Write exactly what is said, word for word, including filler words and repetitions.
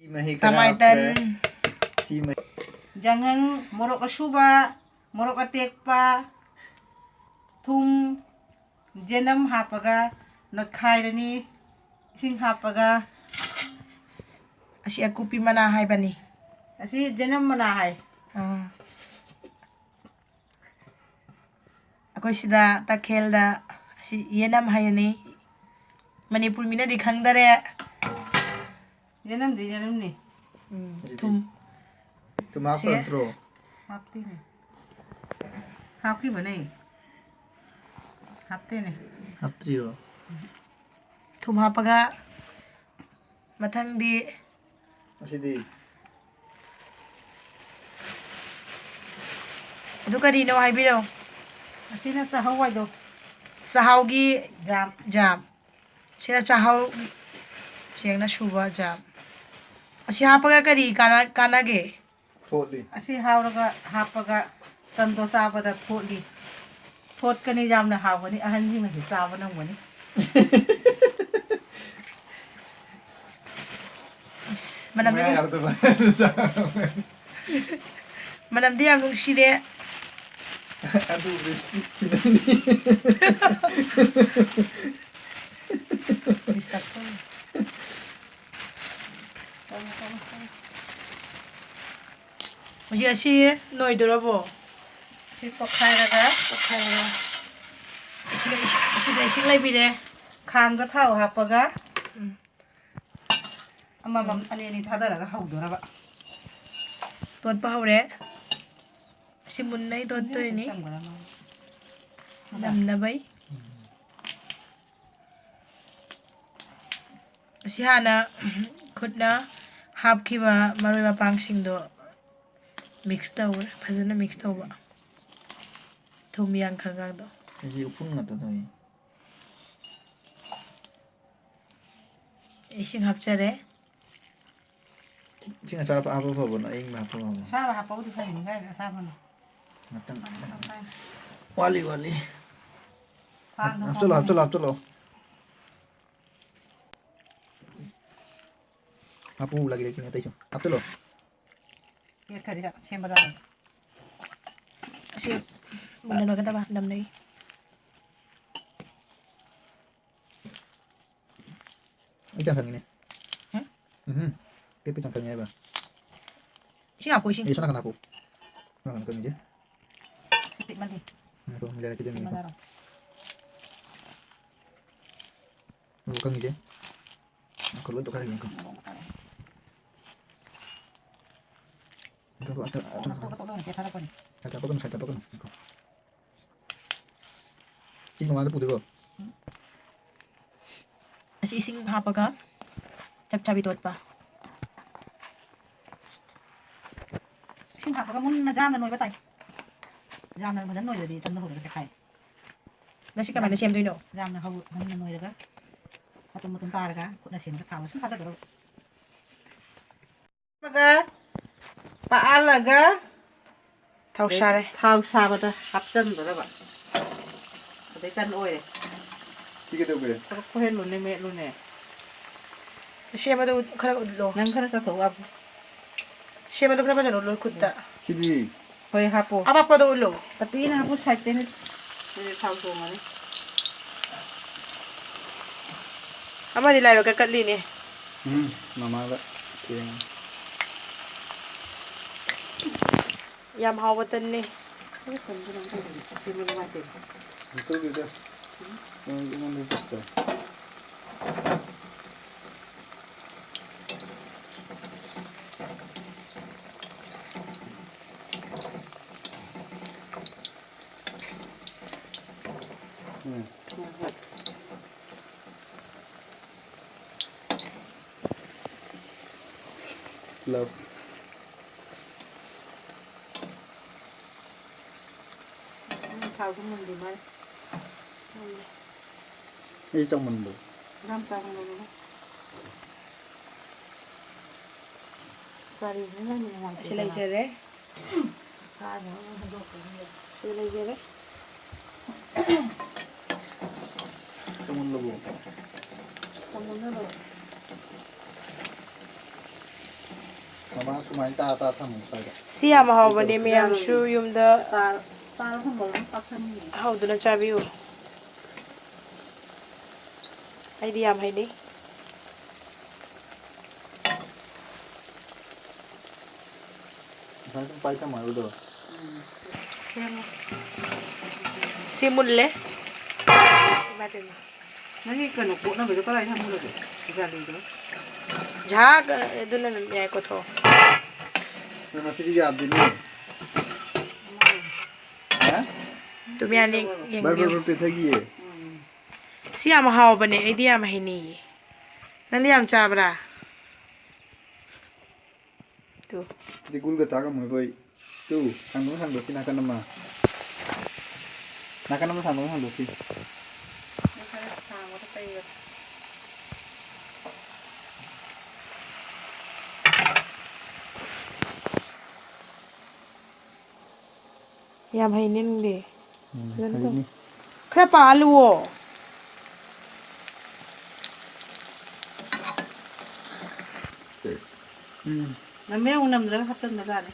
ꯃꯍꯤ ꯈꯔ ꯇꯃꯥꯏꯇꯟ꯫ ꯍꯥꯞꯈ꯭ꯔꯦ꯫ ꯊꯤ ꯃꯍꯤ꯫ ꯖꯪꯍꯪ, ꯃꯣꯔꯣꯛ ꯑꯁꯨꯕ, ꯃꯣꯔꯣꯛ ꯑꯇꯦꯛꯄ, ꯊꯨꯝ, ꯖꯦꯅꯝ ꯍꯥꯞꯄꯒ ꯅꯣꯏꯈꯥꯏꯔꯅꯤ꯫ ꯏꯁꯤꯡ ꯍꯥꯞꯄꯒ꯫ ꯑꯁꯤ ꯑꯀꯨꯞꯄꯤ ꯃꯅꯥ ꯍꯥꯏꯕꯅꯤ꯫ ꯑꯁꯤ ꯖꯦꯅꯝ ꯃꯅꯥ ꯍꯥꯏ꯫ ꯑꯥ꯫ ꯑꯩꯈꯣꯏ ꯁꯤꯗ ꯇꯈꯦꯜꯗ ꯑꯁꯤ ꯌꯦꯅꯝ ꯍꯥꯏꯅꯩ꯫ ꯃꯅꯤꯄꯨꯔ ꯃꯤꯅꯗꯤ ꯈꯪꯗꯔꯦ꯫ ꯌꯦꯅꯝꯗꯤ ꯌꯦꯅꯝꯅꯤ꯫ ꯎꯝ, ꯑꯗꯨꯗꯤ ꯊꯨꯝ꯫ ꯊꯨꯝ ꯍꯥꯞꯄ ꯁꯦ꯫ ꯅꯠꯇ꯭ꯔꯣ? ꯍꯥꯞꯇꯦꯅꯦ꯫ ꯍꯥꯞꯈꯤꯕꯅꯦ꯫ ꯍꯥꯞꯇꯦꯅꯦ꯫ ꯍꯥꯞꯇ꯭ꯔꯤꯔꯣ? ꯊꯨꯝ ꯍꯥꯞꯄꯒ ꯃꯊꯪꯗꯤ ꯑꯁꯤꯗꯤ? ꯑꯗꯨ ꯀꯔꯤꯅꯣ ꯍꯥꯏꯕꯤꯔꯣ꯫ ꯑꯁꯤꯅ ꯆꯥꯍꯧ ꯍꯥꯏꯗꯣ꯫ ꯆꯥꯍꯥꯎꯒꯤ ꯖꯥꯝ꯫ ꯖꯥꯝ꯫ ꯁꯤꯅ ꯆꯥꯍꯥꯎ ꯆꯦꯡꯅ ꯁꯨꯕ ꯖꯥꯝ꯫ ꯑꯁꯤ ꯍꯥꯞꯄꯒ ꯀꯔꯤ ꯀꯥꯟꯅ-, ꯀꯥꯟꯅꯒꯦ? ꯊꯣꯠꯂꯤ꯫ ꯑꯁꯤ ꯍꯥꯎꯔꯒ ꯍꯥꯞꯄꯒ ꯇꯟꯗꯣ ꯆꯥꯕꯗ ꯊꯣꯠꯂꯤ꯫ ꯊꯣꯠꯀꯅꯤ, ꯌꯥꯝꯅ ꯍꯥꯎꯒꯅꯤ, ꯑꯍꯟꯁꯤꯡꯅꯁꯨ ꯆꯥꯕ ꯉꯝꯒꯅꯤ꯫ ꯃꯅꯝꯗꯤ ꯃꯌꯥ ꯅꯨꯡ-, ꯌꯥꯎꯗꯕ꯫ ꯃꯅꯝꯗꯤ ꯌꯥꯝ ꯅꯨꯡꯁꯤꯔꯦ꯫ ꯑꯗꯨꯕꯨꯗꯤ ꯈꯤꯇꯪꯗꯤ꯫ ꯃꯤꯁꯇꯔ ꯐꯨꯜ꯫ ꯍꯧꯖꯤꯛ ꯑꯁꯤ ꯅꯣꯏꯗꯣꯔꯕꯣ? ꯁꯤ ꯇꯣꯠꯈꯥꯏꯔꯒ꯫ ꯇꯣꯠꯈꯥꯏꯔꯒ꯫ ꯑꯁꯤꯗ ꯏꯁꯤꯡ, ꯑꯁꯤꯗ ꯏꯁꯤꯡ ꯂꯩꯕꯤꯔꯦ꯫ ꯈꯥꯡꯗ ꯊꯥꯎ ꯍꯥꯞꯄꯒ ꯎꯝ꯫ ꯑꯃꯃꯝ ꯑꯅꯤ ꯑꯅꯤ ꯊꯥꯗꯔꯒ ꯍꯧꯗꯣꯔꯕ꯫ ꯇꯣꯠꯄ ꯍꯧꯔꯦ꯫ ꯑꯁꯤ ꯃꯨꯟꯅ ꯑꯩ ꯇꯣꯠꯇꯣꯏꯅꯤ꯫ ꯆꯝꯒꯗꯕ ꯃꯥꯜꯂꯦ꯫ ꯅꯝꯅꯕꯩ꯫ ꯑꯁꯤ ꯍꯥꯟꯅ ꯈꯨꯠꯅ ꯍꯥꯞꯈꯤꯕ ꯃꯔꯣꯏ ꯃꯄꯥꯡꯁꯤꯡꯗꯣ mix ꯇꯧꯔꯦ, ꯐꯖꯅ mix ꯇꯧꯕ꯫ ꯊꯨꯝ, ꯌꯥꯡꯈꯪꯒꯗꯣ꯫ ꯑꯩꯗꯤ ꯎꯐꯨꯟ ꯉꯥꯛꯇ ꯊꯣꯛꯏ꯫ ꯏꯁꯤꯡ ꯍꯥꯞꯆꯔꯦ꯫ ꯏꯁꯤꯡ ꯑꯁꯥꯕ ꯍꯥꯞꯄ ꯐꯕꯅꯣ, ꯑꯏꯪꯕ ꯍꯥꯞꯄ ꯐꯕꯅꯣ? ꯑꯁꯥꯕ ꯍꯥꯞꯄꯕꯨꯗꯤ ꯐꯩꯅꯤ, ꯀꯥꯏꯗ ꯑꯁꯥꯕꯅꯣ? ꯉꯥꯛꯇꯪ꯫ ꯉꯥꯛꯇꯪ ꯄꯥꯏꯌꯨ꯫ ꯋꯥꯠꯂꯤ, ꯋꯥꯠꯂꯤ꯫ ꯐꯥꯟꯗ ꯍꯥꯞꯆꯜꯂꯣ, ꯐꯥꯟꯗ꯫ ꯍꯥꯞꯆꯜꯂꯣ, ꯍꯥꯞꯆꯜꯂꯣ꯫ ꯃꯄꯨ ꯂꯥꯒꯤ ꯂꯩꯇꯦꯅꯦ ꯑꯇꯩꯁꯨ꯫ ꯍꯥꯞꯆꯜꯂꯣ꯫ ꯄꯦꯠꯈ꯭ꯔꯗꯤ ꯆꯥꯛ ꯁꯦꯝꯕ ꯌꯥꯔꯣꯏ꯫ ꯑꯁꯤ ꯃꯨꯟꯅ ꯅꯣꯏꯒꯗꯕ ꯅꯝꯅꯩ꯫ ꯑꯩ ꯆꯥꯟ ꯈꯪꯉꯤꯅꯦ꯫ ꯍꯝ? ꯎꯝꯍꯨꯝ꯫ ꯄꯦꯠꯄ ꯆꯥꯟ ꯈꯪꯉꯦ ꯍꯥꯏꯕ꯫ ꯏꯁꯤꯡ ꯍꯥꯞꯄꯣ, ꯏꯁꯤꯡ꯫ ꯑꯦ, ꯁꯣꯝ ꯅꯥꯀꯟ ꯍꯥꯞꯄꯣ꯫ ꯁꯣꯝ ꯅꯥꯀꯟ ꯀꯪꯉꯤꯁꯦ꯫ ꯄꯤꯛꯃꯜꯂꯤ꯫ ꯉꯥꯏꯈꯣ, ꯂꯩꯔꯛꯀꯦ, ꯁꯤ ꯉꯥꯏꯈꯣ꯫ ꯃꯖꯥꯔꯣ꯫ ꯃꯔꯣꯛ ꯀꯪꯉꯤꯁꯦ꯫ ꯉꯥꯏꯈꯣ, ꯂꯣꯏ ꯇꯣꯈꯥꯏꯔꯒꯦ, ꯉꯥꯏꯈꯣ꯫ ꯃꯔꯣꯛ ꯃꯇꯥ ꯂꯩ꯫ ꯉꯥꯏꯈꯣ, ꯑꯇ-, ꯑꯇ-, ꯇꯣꯛ, ꯇꯣꯛ, ꯇꯣꯛ, ꯂꯣꯏꯅ ꯄꯦꯠꯊꯔꯛꯄꯅꯤ꯫ Side ꯇꯥꯛꯄꯛꯀꯅꯨ, side ꯇꯥꯛꯄꯛꯀꯅꯨ꯫ ꯉꯥꯏꯈꯣ꯫ ꯁꯤ ꯃꯃꯥꯡꯗ ꯄꯨꯗꯣꯏꯀꯣ? ꯎꯝ꯫ ꯑꯁꯤ ꯏꯁꯤꯡ ꯍꯥꯞꯄꯒ ꯆꯞ ꯆꯥꯕꯤ ꯇꯣꯠꯄ꯫ ꯏꯁꯤꯡ ꯍꯥꯞꯄꯒ ꯃꯨꯟꯅ ꯌꯥꯝꯅ ꯅꯣꯏꯕ ꯇꯥꯏ꯫ ꯌꯥꯝꯅ ꯐꯖꯅ ꯅꯣꯏꯔꯗꯤ ꯇꯟꯗ ꯍꯧꯔꯒ ꯆꯦꯈꯥꯏ꯫ ꯅꯪ ꯁꯤ ꯀꯃꯥꯏꯅ ꯌꯥꯝ-, ꯁꯦꯝꯗꯣꯏꯅꯣ? ꯌꯥꯝꯅ ꯍꯧ-, ꯃꯨꯟꯅ ꯅꯣꯏꯔꯒ ꯃꯇꯨꯝ ꯃꯇꯨꯝ ꯇꯥꯔꯒ ꯈꯨꯠꯅ ꯁꯦꯝꯃꯒ ꯊꯥꯎꯗ ꯁꯨꯝ ꯊꯥꯗꯗꯧꯔꯕ꯫ ꯄꯥꯛꯑꯒ, ꯄꯥꯛꯍꯜꯂꯒ ꯊꯥꯎ ꯑꯗꯩ ꯁꯥꯔꯦ꯫ ꯊꯥꯎ ꯁꯥꯕꯗ ꯍꯥꯞꯆꯟꯒꯗꯕ꯫ ꯑꯗꯩ ꯇꯟ ꯑꯣꯏꯔꯦ꯫ ꯁꯤ ꯀꯩꯗꯧꯒꯦ? ꯈꯔ ꯈꯣꯏꯍꯜꯂꯨꯅꯦ, ꯃꯦꯠꯂꯨꯅꯦ꯫ ꯁꯦꯝꯕꯗꯣ ꯈꯔ ꯎꯠꯂꯣ꯫ ꯅꯪ ꯈꯔ ꯆꯠꯊꯣꯛ ꯂꯥꯎ꯫ ꯁꯦꯝꯕꯗꯣ ꯈꯔ ꯐꯖꯅ ꯎꯠꯂꯣ ꯈꯨꯠꯇ꯫ ꯁꯤꯗꯤ? ꯍꯣꯏ, ꯍꯥꯞꯄꯣ꯫ ꯑꯄꯥꯛꯄꯗꯣ ꯎꯠꯂꯣ꯫ ꯇꯞꯄꯤꯅ ꯍꯥꯞꯄꯣ, ꯁꯥꯏꯠꯇꯩꯅ꯫ ꯑꯗꯨꯗꯤ ꯊꯥꯎ ꯊꯣꯡꯉꯅꯤ꯫ ꯑꯃꯗꯤ ꯂꯥꯏꯕꯛ ꯀꯠꯂꯤꯅꯦ꯫ ꯎꯝ, ꯃꯃꯥꯗ ꯊꯦꯡꯉꯦ꯫ ꯌꯥꯝ ꯍꯥꯎꯕ ꯇꯟꯅꯤ꯫ ꯑꯗꯨ ꯀꯩꯅꯣ ꯇꯧꯕꯅꯤ, ꯁꯦꯝꯕ ꯅꯨꯡꯉꯥꯏꯇꯦ꯫ ꯇꯧꯗꯦꯗ꯫ ꯅꯪ ꯑꯩꯉꯣꯟꯗ ꯆꯠꯇ꯭ꯔꯣ? ꯎꯝ꯫ ꯂꯧ꯫ ꯎꯝ, ꯊꯥꯎꯁꯨ ꯃꯨꯟꯗ꯭ꯔꯤ ꯃꯥꯜꯂꯦ꯫ ꯃꯨꯜꯂꯦ꯫ ꯑꯩ ꯆꯥꯎꯃꯟꯕ꯭ꯔꯣ? ꯌꯥꯝ ꯆꯥꯎꯃꯟꯕ꯭ꯔꯣ? ꯒꯥꯔꯤꯁꯤꯅ ꯅꯨꯡꯉꯥꯏꯇꯦꯗꯅ꯫ ꯑꯁꯤ ꯂꯩꯖꯔꯦ꯫ ꯁꯤ ꯂꯩꯖꯔꯦ꯫ ꯆꯥꯎꯃꯜꯂꯕꯣ? ꯆꯥꯎꯃꯜꯂꯕꯣ? ꯃꯃꯥ ꯁꯨꯃꯥꯏꯅ ꯇꯥ ꯇꯥ ꯊꯝꯃꯣ ꯁ꯭ꯋꯥꯏꯗ꯫ ꯁꯤ ꯌꯥꯝ ꯍꯥꯎꯕꯅꯦ, ꯃꯌꯥꯝꯁꯨ ꯌꯨꯝꯗ ꯇꯥ-, ꯇꯥꯔ ꯊꯝꯕ ꯑꯃ ꯄꯥꯛꯁꯟꯅꯤꯌꯦ꯫ ꯍꯧꯗꯨꯅ ꯆꯥꯕꯤꯌꯨ꯫ ꯑꯩꯗꯤ ꯌꯥꯝ ꯍꯩꯅꯩ꯫ ꯉꯁꯥꯏ ꯁꯨꯝ ꯄꯥꯏ ꯊꯝꯃꯣ ꯍꯥꯏꯕꯗꯣ꯫ ꯎꯝ꯫ ꯁꯦꯝꯃꯣ꯫ ꯁꯤ ꯃꯨꯜꯂꯦ꯫ ꯏꯃꯥ ꯏꯕꯦꯝꯃ꯫ ꯅꯪꯒꯤ ꯀꯩꯅꯣ ꯀꯣꯠꯅꯕꯗꯣ ꯀꯗꯥꯏ ꯊꯝꯃꯨꯔꯒꯦ? ꯖꯥꯂꯤꯗꯣ? ꯖꯍꯥ, ꯑꯗꯨꯅ ꯑꯗꯨꯝ ꯌꯥꯏ, ꯀꯣꯠꯊꯣꯛꯑꯣ꯫ ꯃꯁꯤꯗꯤ ꯌꯥꯗꯦꯅꯦ꯫ ꯍꯥ? ꯇꯨꯝ ꯌꯥꯅꯤ, ꯕꯔ ꯕꯔ ꯌꯦꯡꯕꯤꯌꯨ꯫ ꯕꯔ ꯄꯦꯠꯊꯈꯤꯌꯦ꯫ ꯎꯝ꯫ ꯁꯤ ꯌꯥꯝ ꯍꯥꯎꯕꯅꯦ, ꯑꯩꯗꯤ ꯌꯥꯝ ꯍꯩꯅꯩꯌꯦ꯫ ꯅꯪꯗꯤ ꯌꯥꯝ ꯆꯥꯕ꯭ꯔꯥ? ꯇꯨ꯫ ꯗꯤ ꯒꯨꯜꯒ ꯇꯥꯒ ꯃꯣꯏꯕꯣꯏ꯫ ꯇꯨ, ꯁꯥꯡꯗꯣꯛ ꯁꯥꯡꯗꯣꯛꯈꯤ ꯅꯥꯀꯟ ꯑꯃ꯫ ꯅꯥꯀꯟ ꯑꯃ ꯁꯥꯡꯗꯣꯛ ꯁꯥꯡꯗꯣꯛꯈꯤ꯫ ꯈꯔ ꯁꯥꯡꯕꯗ ꯀꯩꯒ ꯌꯥꯝ ꯍꯩꯅꯦ ꯅꯪꯗꯤ꯫ ꯎꯝ, ꯐꯖꯅ ꯇꯧ꯫ ꯍꯩꯅꯤ꯫ ꯈꯔ ꯄꯥꯍꯜꯂꯨꯋꯣ꯫ ꯎꯝ꯫ ꯅꯝꯃꯦ ꯑꯃꯨꯛ ꯅꯝꯗ꯭ꯔꯒ ꯍꯥꯞꯆꯟꯕ ꯖꯥꯠꯅꯤ꯫